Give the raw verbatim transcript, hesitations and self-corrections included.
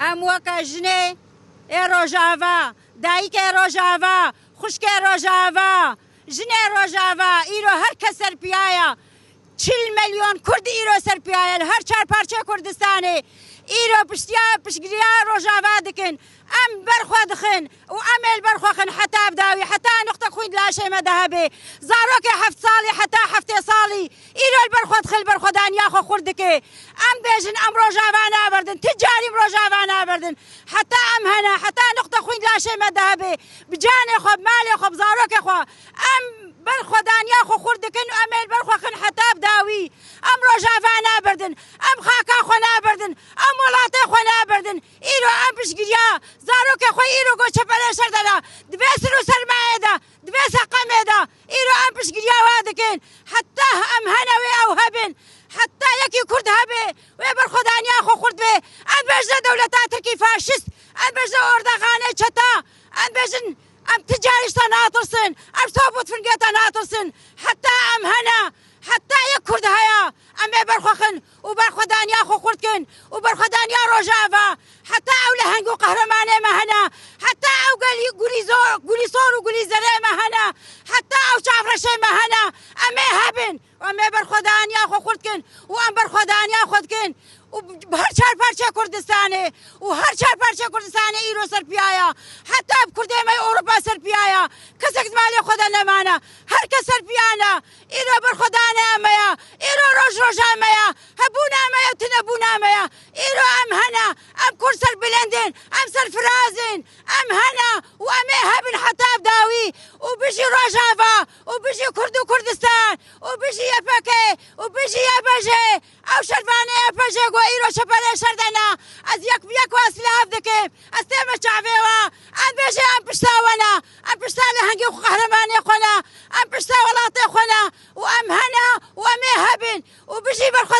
Em weke jinê ê Rojava, dayikê Rojava, xwişkê Rojava, jinê Rojava, îro her kes serpiyaya. Çil milyon Kurd îro serpiyaya li her çar parçeyê Kurdistanê. Îro piştiya, piştgiriya Rojava dikin. Em ber xwe dixin û em ê li ber xwe xin heta bi dawî, heta nuqtek xwîn di laşê me de hebe. Zarokê heft salî heta heftê salî îro li ber xwe dixin, li ber xwe daniya xwe xurt dike. Em bêjin, em Rojava naberdin, ti carî em Rojava naberdin. Heta em hene, heta nuqtek xwîn di laşê me de hebe. Bi canê xwe, bi malê xwe, bi zarokê xwe em ber xwe daniya xwe xurt dikin û em ê li ber xwe xin heta bi dawî. Em Rojava naberdin, em xaka xwe naberdin, em welatê xwe naberdin. Îro em piştgiriya zarokê xwe îro go çeperê şer de ne. Di vê sir û sermayê de, di vê seqemê de îro em piştgiriya we dikin. Heta em hene wê ew hebin, heta yekî Kurd hebe, wê berxwedaniya xwe xurt be. Em bêjine dewleta Tirkî faşîst, em bêjine Ordaxanê çeta, em bêjin, em ti carî ji te natirsin, em ji te bûtfingê te natirsin. Heta em hene, heta yek Kurd heye, em ê berxwe xin û berxwedaniya xwe xurt kin û berxwedaniya Rojava. Heta ew leheng û qehremanê me hene, heta ew gelî gulîzo-, gulîsor û gulîzerê me hene, heta ew çavreşê me hene, em ê hebin. Em ê berxwedaniya xwe xurt kin û em berxwedaniya xwe dikin û bi her çar parçeyê Kurdistanê û her çar parçeyê Kurdistanê îro serpiyaya. Heta bi Kurdê me yê Ewropa serpiyaya. Kesek di malê xwe de nemane. Her kes serpiyane. Îro berxwedane me ya. Îro roj roja me ya. Hebûna me ya, tunebûna me ya. Îro em hene. Em Kurd serbilind in. Em serfiraz in. Em hene û em ê hebin heta bi dawî. Û bijî Rojava û bijî Kurd û Kurdistan û bijî Y P G û bijî Y P J. Ew şervanê Y P J go îro çeperê şer de ne. Ez yek bi yek we silav dikim. Ez tême çavê we. Em bêje em pişta we ne. Em pişta lehengê xwe, qehremanê xwe ne. Em pişta welatê xwe ne. Û em hene û em ê hebin. Û bijî berxwe